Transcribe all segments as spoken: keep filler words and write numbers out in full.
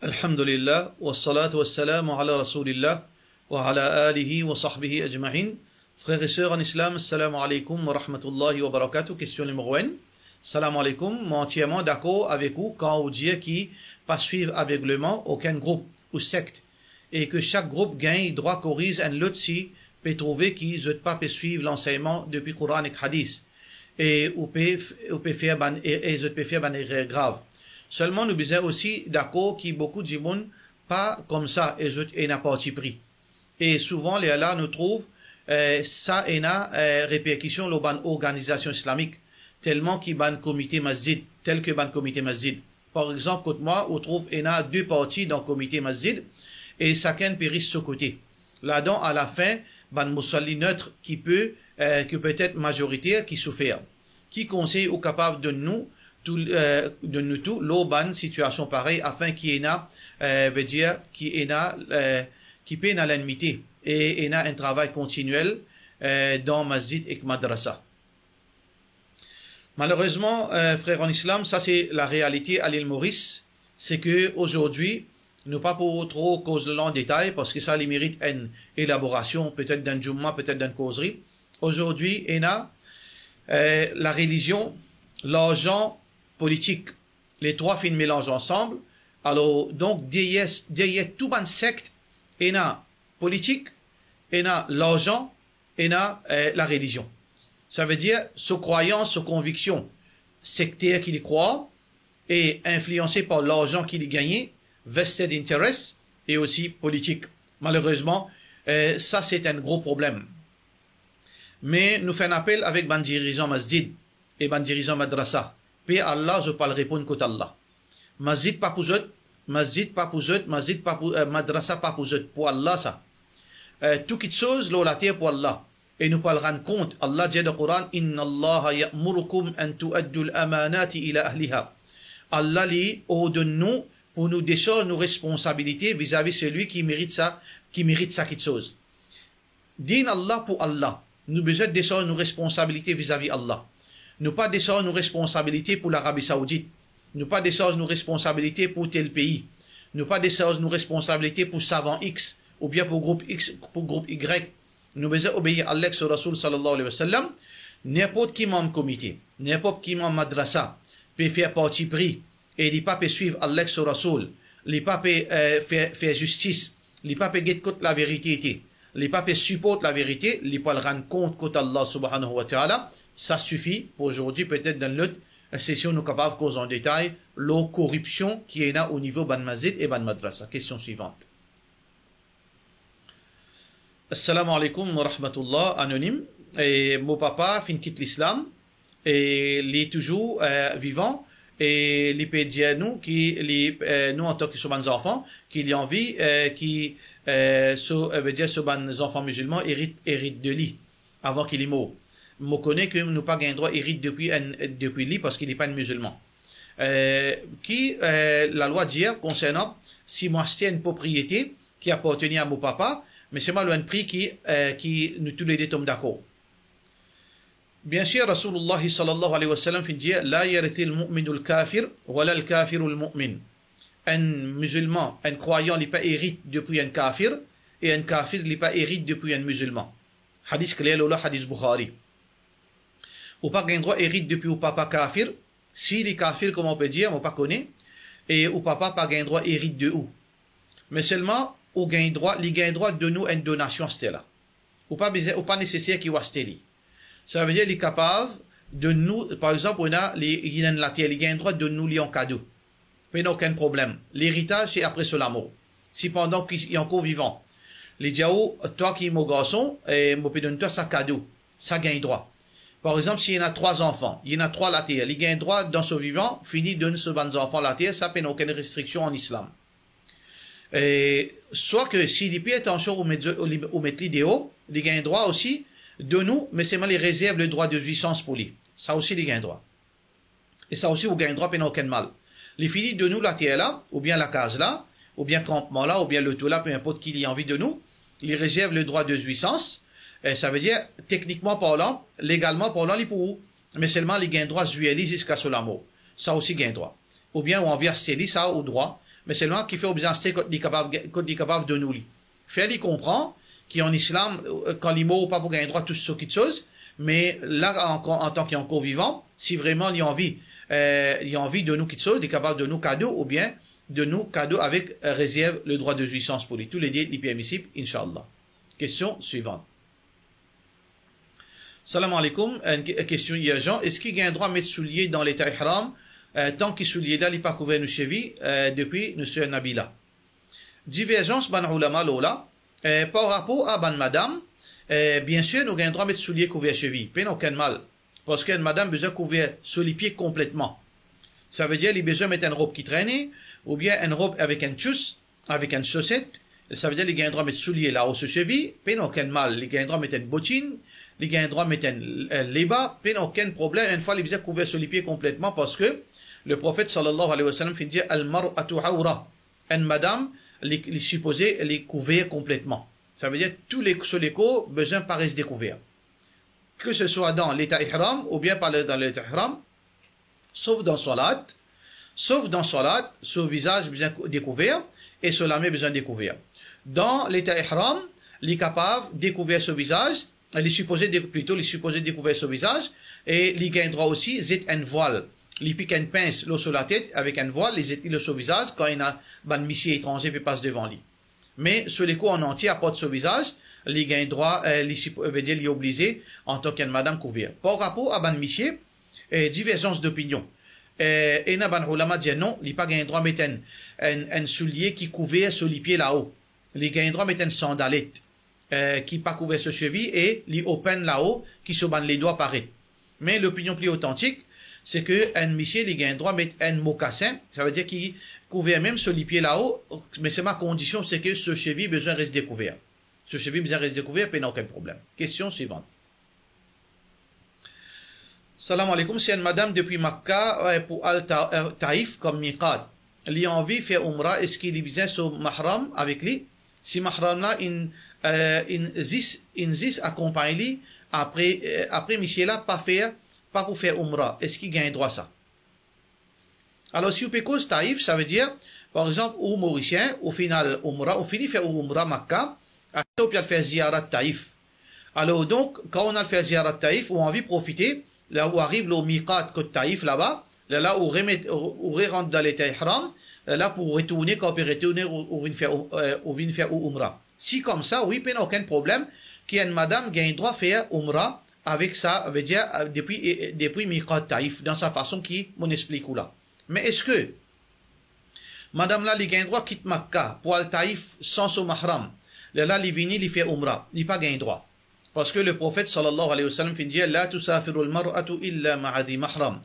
Alhamdulillah, wassalatu wassalamu ala Rasoulillah, wa ala alihi wa sahbihi ajma'in. Frer e ser an Islam, assalamu alaikum wa rahmatullahi wa barakatuh. Kestion nimero enn. Salam alaikum. Mo antierman dakor avek ou kan ou dir ki pa swiv avegleman okenn group ou sekt, e ki sak group gagn drwa koriz enn lot si pe trouve ki zot pa pe swiv lansegnman depi Koran ek Hadis, e ou pe, ou pe fer bann, e, e zot pe fer bann erer grav. Selman nou bizin osi dakor ki boukou dimoun pa koumsa e zot ena parti pri. E souvan lerla nou trouv, eh, sa ena, eh, reperkision lor bann organizasion islamik, telman ki bann komite masjid, tel ki bann komite masjid. Par exanp, kot mwa, ou trouv ena de parti dan komite masjid, e sakenn pe ris so kote. Ladan, alafin, bann mousallin net ki pe, eh, ki petet mazoriter, ki soufer. Ki konsey ou kapav donn nou tou, eh, donn nou tou lor bann sitiasion parey, afin ki ena, eh, vedir ki ena, eh, ki pena linimite e ena enn travay kontiniel, eh, dan masjid ek madrasa? Malerezman, eh, frer an Islam, sa se larealite a Lil Moris, se ki azordi, nou pa pou tro koz la an detay, parski sa li merit enn elaborasion, petet dan enn djouma, petet dan enn kozri. Azordi, ena, eh, larelizion, larzan, politik. Le trwa finn melanz ansam. Alor, donk, deryer, deryer tou bann sekt, ena politik, ena larzan, ena, eh, larelizion. Savedir, so krwayans, so konviksion sekter ki li krwar, e inflianse par larzan ki li gagne, vested interest, e osi politik. Malerezman, eh, sa se enn gro problem. Me nou fer enn apel avek bann dirizan masjid e bann dirizan madrasa. Pe Allah, zot pou al reponn kot Allah. Masjid pa pou zot, masjid pa pou zot, masjid pa pou, eh, madrasa pa pou zot, pou Allah sa. Eh, tou kitsoz lor later pou Allah. E nou pou al rann kont, Allah dir dan Koran, "Inna Allaha ya'murukum an tu'addul amanati ila ahliha." Allah li ordonn nou pou nou desarz nou responsabilite vizavi selwi ki merit sa, ki merit sa kitsoz. Din Allah pou Allah. Nou bizin desarz nou responsabilite vizavi Allah. Nou pa desarz nou responsabilite pou Larabi Saoudit. Nou pa desarz nou responsabilite pou tel pei. Nou pa desarz nou responsabilite pou savan X, oubien pou group X, pou group Y. Nou bizin obeir Allah ek so Rasoul sallallahu alayhi wa sallam. Ninport ki manm komite, ninport ki manm madrasa pe fer parti pri, e li pa pe swiv Allah ek so Rasoul, li pa pe, eh, fer, fer zistis, li pa pe get kot laverite ete, li pa pe siport laverite, li pou al rann kont kot Allah subhanahu wa ta'ala. Sa sifi pou azordi, petet dan lot sesion nou kapav koz an detay lor koripsion ki ena o nivo bann masjid e bann madrasa. Kestion swivant. Assalamu alaikum wa rahmatullah, anonim. E mo papa finn kit Lislam e li touzour, eh, vivan, e li pe dir nou ki li, eh, nou antan ki so bann zanfan, ki li anvi, eh, ki, eh, so, eh, vedir so bann zanfan mizilman erit, erit de li avan ki li mor. Mo kone ki nou pa gagn drwa erit depi enn, depi li, parski li pa enn mizilman. Eh, ki, eh, lalwa dir konsernan si mo aste enn propriete ki apartenir a mo papa, me selman lor enn pri ki, eh, ki nou toulede tom dakor. Biensir, Rasoulullah sallallahu alayhi wa sallam finn dir, "La yarithul mu'minul kafir, wa lal kafirul mu'min." Enn mizilman, enn krwayan, li pa erit depi enn kafir, e enn kafir, li pa erit depi enn mizilman. Hadis kler lor la, hadis Bukhari. Ou pa gagn drwa erit depi ou papa kafir. Si li kafir, kouma ou pe dir, mo pa kone, e ou papa pa gagn drwa erit de ou. Me selman, ou gagn drwa, li gagn drwa donn ou enn donasion aster la. Ou pa bizin, ou pa neseser ki ou aste li. Savedir li kapav donn ou, par exanp, ou ena, li, li ena enn later, li gagn drwa donn ou li an kado. Pena okenn problem. Leritaz se apre so lamor. Si pandan ki li ankor vivan, li dir ou, "Twa ki mo garson, e mo pe donn twa sa kado," sa gagn drwa. Par exanp, si li ena trwa zanfan, li ena trwa later, li gagn drwa dan so vivan fini donn so bann zanfan later, sa pena okenn restriksion an Islam. E swa ki si li pe atansion ou met, ou li, ou met li deor, li gagn drwa osi donn ou, me selman li rezerv le drwa de zwisans pou li. Sa osi li gagn drwa. E sa osi ou gagn drwa, pena okenn mal. Li fini donn ou later la, oubien lakaz la, oubien kanpman la, oubien loto la, pe inport ki li anvi donn ou, li rezerv le drwa de zwisans, e savedir, teknikman parlan, legalman parlan, li pou ou. Me selman li gagn drwa zwir li ziska so lamor. Sa osi gagn drwa. Oubien ou anvi aste li, sa ou drwa, Me selman kifer ou bizin aste kot li kapav, kot li kapav donn ou li? Fer li konpran ki an islam, eh, kan li mor, ou pa pou gagn drwa tous so kitsoz, me la, ankor, antan ki ankor vivan, si vreman li anvi, eh, li anvi donn ou kitsoz, li kapav donn ou kado, oubien donn ou kado avek, eh, rezerv ledrwa de zwisans pou li. Toulede li permisib, inshallah. Kestion swivan. Salam aleykoum, enn ke-, kestion irzan, eski gagn drwa met soulie dan leta ihram, eh, tan ki soulie la li pa kouver nou sevi, eh, depi nou ser Nabila? Diverzans bann oulama lor la, eh, par rapor a bann madam, eh, biensir nou gagn drwa met soulie kouver sevi, pena okenn mal, parski enn madam bizin kouver so lipie konpletman. Savedir li bizin met enn rob ki trene, oubien enn rob avek enn tous, avek enn soset, savedir li gagn drwa met soulie lao so sevi, pena okenn mal, li gagn drwa met enn botinn, li gagn drwa met enn, eh, leba, pena okenn problem, enn fwa li bizin kouver so lipie konpletman, parski Leprofet sallallahu alayhi wa sallam finn dir, "Al-mar'atu awra." Enn madam, li, li sipoze li kouver konpletman. Savedir tou le, so lekor bizin pa res dekouver. Ke se swa dan leta ihram oubien pa le, dan leta ihram, sof dan salat, sof dan salat, so vizaz bizin kou-, dekouver e so lame bizin dekouver. Dan leta ihram, li kapav dekouver so vizaz, li sipoze de-, plito, li sipoze dekouver so vizaz, e li gagn drwa osi zet enn vwal. Li pik enn pins lor so latet avek enn vwal, li zet li lor so vizaz, kan ena bann misie etranze pe pas devan li. Me so lekor an antie, apar so vizaz, li gagn drwa, eh, li sip-, vedir li oblize, antan ki enn madam, kouver. Par rapor a bann misie, eh, diverzans dopinion. Eh, ena bann oulama dir non, li pa gagn drwa met enn, enn, enn soulie ki kouver so lipie lao. Li gagn drwa met enn sandalet, eh, ki pa kouver so sevi e li open lao, ki so bann ledwa paret. Me lopinion pli otantik, se ke enn misie li gagn drwa met enn mokasin, savedir ki kouver mem so lipie lao, me selman kondision se ke so sevi bizin res dekouver. So sevi bizin res dekouver, pena okenn problem. Kestion swivan. Salam aleykoum, si enn madam depi Makka, eh, pou al Ta-, eh, Taif kom miqat, li anvi fer oumra, eski li bizin so mahram avek li? Si mahram la inn, eh, inn zis, inn zis akonpagn li, apre, eh, apre misie la pa fer, pa pou fer oumra, eski gagn drwa sa? Alor, si ou pe koz Taif, savedir, par exanp, ou Morisien, ou finn al oumra, ou fini fer ou oumra Makka, apre ou pe al fer ziyarat Taif. Alor, donk, kan ou al fer ziyarat Taif, ou anvi profite, la ou ariv lor miqat kot Taif laba, lerla ou remet, ou, ou rerant dan leta ihram, lerla pou retourne, kan ou pe retourne, ou, ou vinn fer, eh, ou vinn fer ou oumra. Si koumsa, wi, pena okenn problem, ki enn madam gagn drwa fer oumra avek sa, vedir, eh, depi, eh, depi miqat Taif, dan sa fason ki monn explik ou la. Me eski madam la, li gagn drwa kit Makka pou al Taif san so mahram, lerla li vini, li fer oumra? Li pa gagn drwa. Parski Leprofet, sallallahu alayhi wa sallam, finn dir, "La tusafiru al-mar'atu illa ma'a dhi mahram."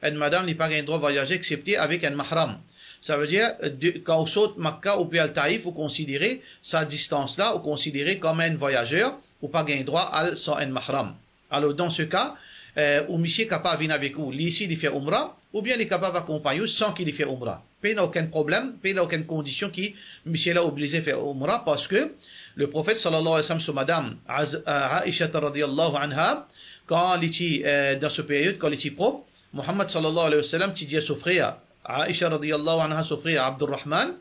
Enn madam, li pa gagn drwa vwayaze exsepte avek enn mahram. Savedir, de, kan ou sort Makka, ou pe al Taif, ou konsidere sa distans la, ou konsidere kom enn vwayazer, ou pa gagn drwa al san enn mahram. Alor, dan se ka, eh, ou misie kapav vinn avek ou, li isi li fer oumra, oubien li kapav akonpagn ou san ki li fer oumra. Pena okenn problem, pena okenn kondision ki misie la oblize fer oumra, parski Leprofet, sallallahu alayhi wa sallam, so madam, Az-, eh, Aisha radiyallahu anha, kan li ti, eh, dan so period, kan li ti prop, Muhammad, sallallahu alayhi wa sallam, ti dir so frer, Aisha radiyallahu anha, so frer Abdurrahman,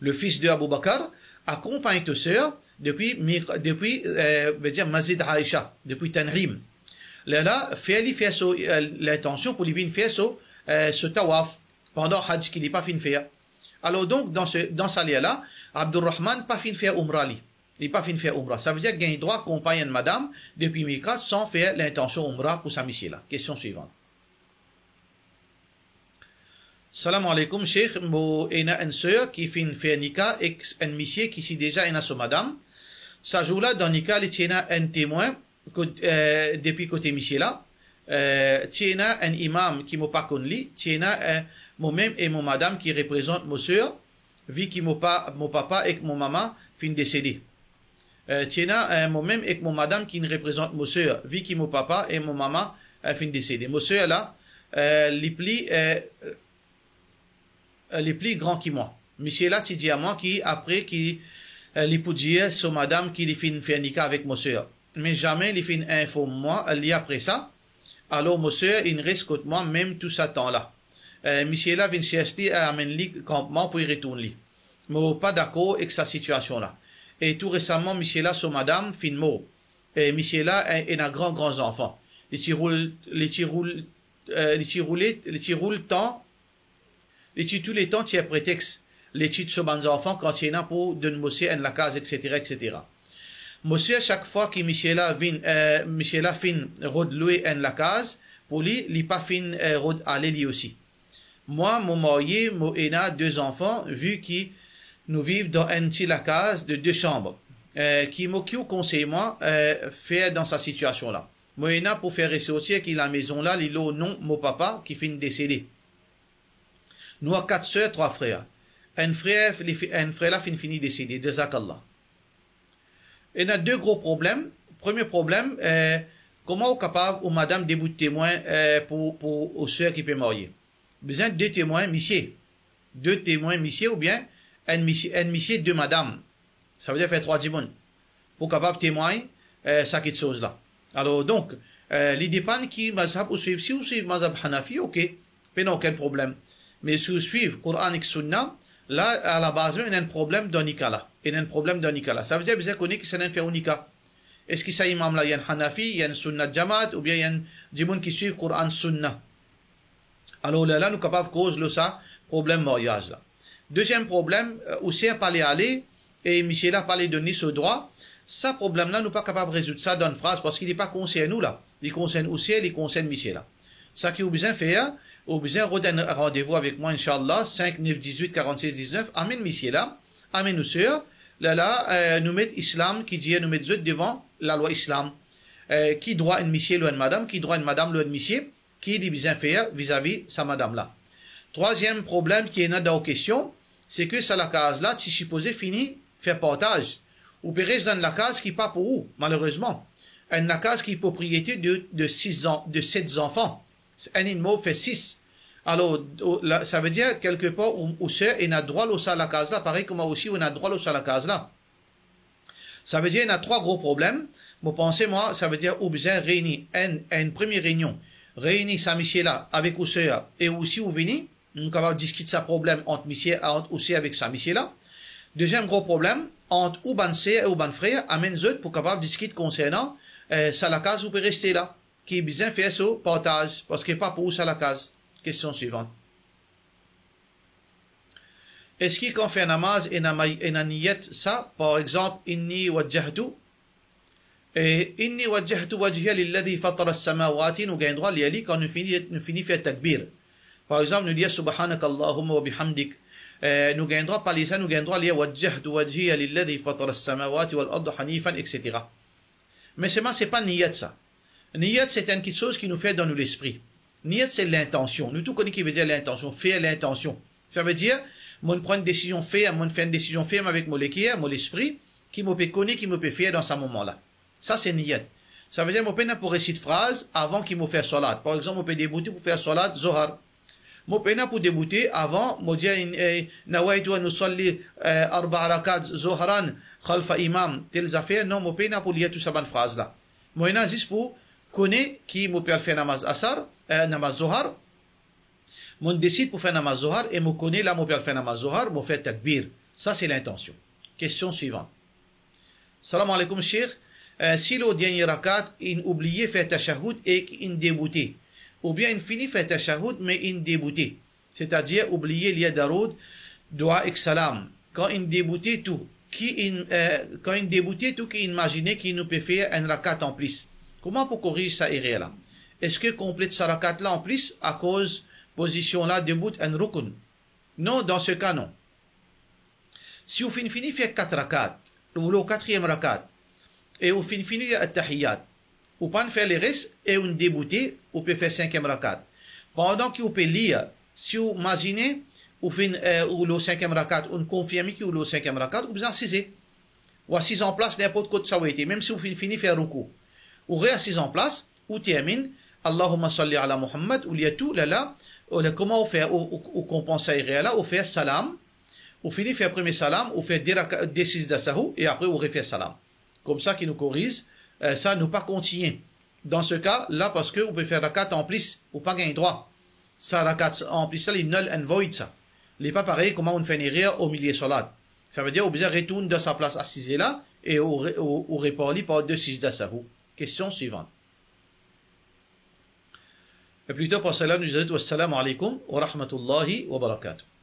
le fils de Abu Bakr, akonpagn to ser depi Miq-, depi, eh, vedir Masjid Aisha, depi Tan'im. Lerla, fer li fer so, eh, lintansion pou li vinn fer so, eh, so tawaf pandan Hadj ki li pa finn fer. Alor donk, dan se, dan sa ler la, Abdurrahman pa finn fer oumra li. Li pa finn fer oumra. Savedir gagn drwa akonpagn enn madam depi miqat san fer lintansion oumra pou sa misie la. Kestion swivan. Salam aleykoum, Sheikh. Mo ena enn ser ki finn fer nika ek enn misie ki ti deza ena so madam. Sa zour la, dan nika, li ti ena enn temwin kot-, eh, depi kote misie la. Eh, ti ena enn imam ki mo pa konn li, ti ena, eh, momem e mo madam ki reprezant mo ser, vi ki mo pa-, mo papa ek mo mama finn desede. Eh, ti ena, eh, momem ek mo madam ki reprezant mo ser, vi ki mo papa e mo mama, eh, finn desede. Mo ser la, eh, li pli, eh, eh, li pli gran ki mwa. Misie la ti dir mwa ki apre ki, eh, li pou dir so madam ki li finn fer nika avek mo ser. Me zame li finn inform mwa, eh, li apre sa. Alor mo ser inn res kot mwa mem tou sa tan la. Eh, misie la vinn sers li, eh, amenn li kanpman pou li retourn li. Mo pa dakor ek sa sitiasion la. E tou resaman, misie la so madam finn mor. E misie la, eh, ena gran, gran zanfan. Li ti roul, li ti roul, eh, li ti roule, li ti roul tan, li ti touletan tir pretex letid so bann zanfan kan ti ena pou donn mo ser enn lakaz, et cetera, et cetera. Mo ser, sak fwa ki misie la vinn, eh, misie la finn rod lwe enn lakaz pou li, li pa finn, eh, rod ale li osi. Mwa, mo marye, mo ena de zanfan, vi ki nou viv dan enn ti lakaz de de sanm. Eh, ki mo, ki ou konsey mwa, eh, fer dan sa sitiasion la? Mo ena pou fer resortir ki lamezon la, li lor non mo papa ki finn desede. Nou a kat ser, trwa frer. Enn frer, li fi-, enn frer la finn fini desede. Jazakallah. Ena de gro problem. Premie problem, eh, kouma ou kapav ou madam debout temwin, eh, pou, pou ou ser ki pe marye? Bizin de temwin misie. De temwin misie oubien enn misie, enn misie, de madam. Savedir fer trwa dimoun pou kapav temwagn, eh, sa kiksoz la. Alor, donk, eh, li depann ki mazhab ou swiv. Si ou swiv mazhab Hanafi, ok, pena okenn problem. Me si ou swiv Koran ek Sunna, la, a labaz mem, ena enn problem dan nika la. Ena enn problem dan nika la. Savedir, bizin kone kisannla inn fer ou nika. Eski sa imam la, li enn Hanafi, li enn Sunnat Jamaat, oubien li enn dimoun ki swiv Koran, Sunna? Alor, lerla nou kapav koz lor sa problem maryaz la. Deziem problem, eh, ou ser pa le ale e misie la pa le donn li so drwa. Sa problem la, nou pa kapav rezoud sa dan enn fraz, parski li pa konsern ou la. Li konsern ou ser, li konsern misie la. Sa ki ou bizin fer, ou bizin rod enn randevou avek mwa, inshallah, sink nef dizwit karant-sez diznef, amenn misie la, amenn ou ser, lerla, eh, nou met Islam, ki dir nou met zot devan lalwa Islam. Eh, ki drwa enn misie lor enn madam, ki drwa enn madam lor enn misie, ki li bizin fer vizavi sa madam la. Trwaziem problem ki ena dan ou kestion, se ke sa lakaz la ti sipoze fini fer partaz. Ou pe res dan enn lakaz ki pa pou ou, malerezman. Enn lakaz ki propriete de, de sis zan-, de set zanfan. Enn inn mor, fer sis. Alor, ou, la, savedir, kelkepar, ou, ou ser ena drwa lor sa lakaz la, parey kouma ou osi ou ena drwa lor sa lakaz la. Savedir, ena trwa gro problem. Mo panse, mwa, savedir, ou bizin reyni enn, enn premie reynion. Reyni sa misie la avek ou ser e ou osi ou vini. Nou kapav diskit sa problem ant misie, ant ou ser avek sa misie la. Deziem gro problem, ant ou bann ser e ou bann frer, amenn zot pou kapav diskit konsernan, eh, sa lakaz ou pe reste la, ki bizin fer so partaz, parski pa pou ou sa lakaz. Kestion swivan. Eski kan fer namaz ena may-, ena niyet sa, par exanp, inni wajjahtu, e, inni wajjahtu wajhiya lilladhi fatara as-samawati, nou gagn drwa lir li kan nou fini, nou fini fer takbir. Par exanp, nou lir subhanakallahumma wa bihamdik. Eh, nou gagn drwa pa lir sa, nou gagn drwa lir wajjahtu wajhiya lilladhi fatara as-samawati wal arda hanifan, et cetera. Me selman, se pa niyet sa. Niyet, se enn kiksoz ki nou fer dan nou lespri. Niyet, se lintansion. Nou tou kone ki vedir lintansion, fer lintansion. Savedir, mo pran enn desizion ferm, mo fer enn desizion ferm avek mo leker, mo lespri, ki mo pe kone ki mo pe fer dan sa moman la. Sa se niyet. Savedir, mo pena pou resit fraz avan ki mo fer salat. Par exanp, mo pe deboute pou fer salat Zohar. Mo pena pou deboute avan mo dir, eh, nawaitu an usalli, eh, arba rakat zohran khalfa imam, tel zafer. Non, mo pena pou lir tou sa bann fraz la. Mo ena zis pou kone ki mo pe al fer namaz asar, eh, namaz zohar. Mo desid pou fer namaz zohar e mo kone la mo pe al fer namaz zohar, mo fer takbir. Sa se lintansion. Kestion swivan. Salam aleykoum, Sheikh. Eh, si lor dernie rakat, inn oubliye fer tashahoud ek inn deboute, oubien inn fini fer tashahoud, me inn deboute, setadir oubliye lir daroud, doua ek salam. Kan inn deboute tou, ki inn, eh, kan inn deboute tou, ki inn mazine ki nou pe fer enn rakat anplis. Kouma pou koriz sa erer la? Eski konplet sa rakat la anplis, akoz pozision la debout enn rukn? Non, dan se ka, non. Si ou finn fini fer kat rakat, ou lor katriem rakat, e ou finn fini attahiyat, ou pa'nn fer leres e ou'nn deboute, ou pe fer sinkiem rakat. Pandan ki ou pe lir, si ou mazine ou finn, eh, ou lor sinkiem rakat, ou'nn konfirme ki ou lor sinkiem rakat, ou bizin asize. Ou asiz anplas ninport kot sa ou ete, mem si ou finn fini fer roukou. Ou reasiz anplas, ou terminn, Allahumma salli ala Muhammad, ou lir tou, lerla, ou ler kouma ou fer, ou, ou, ou konpans sa erer la, ou fer salam, ou fini fer premie salam, ou fer de raka-, de sijda sahou, e apre ou refer salam. Koumsa ki nou koriz, eh, sa nou pa kontigne dan se ka la, parski ou pe fer rakat anplis, ou pa gagn drwa. Sa rakat anplis la, li null and void sa. Li pa parey kouma ou'nn fer enn erer omilie salat. Savedir ou bizin retourn dan sa plas asize la e ou re-, ou, ou repar li par de sijda sahou. Kestion swivan. E plito par sela, nou dir zot, wassalamu alaikum wa rahmatullahi wa barakatuh.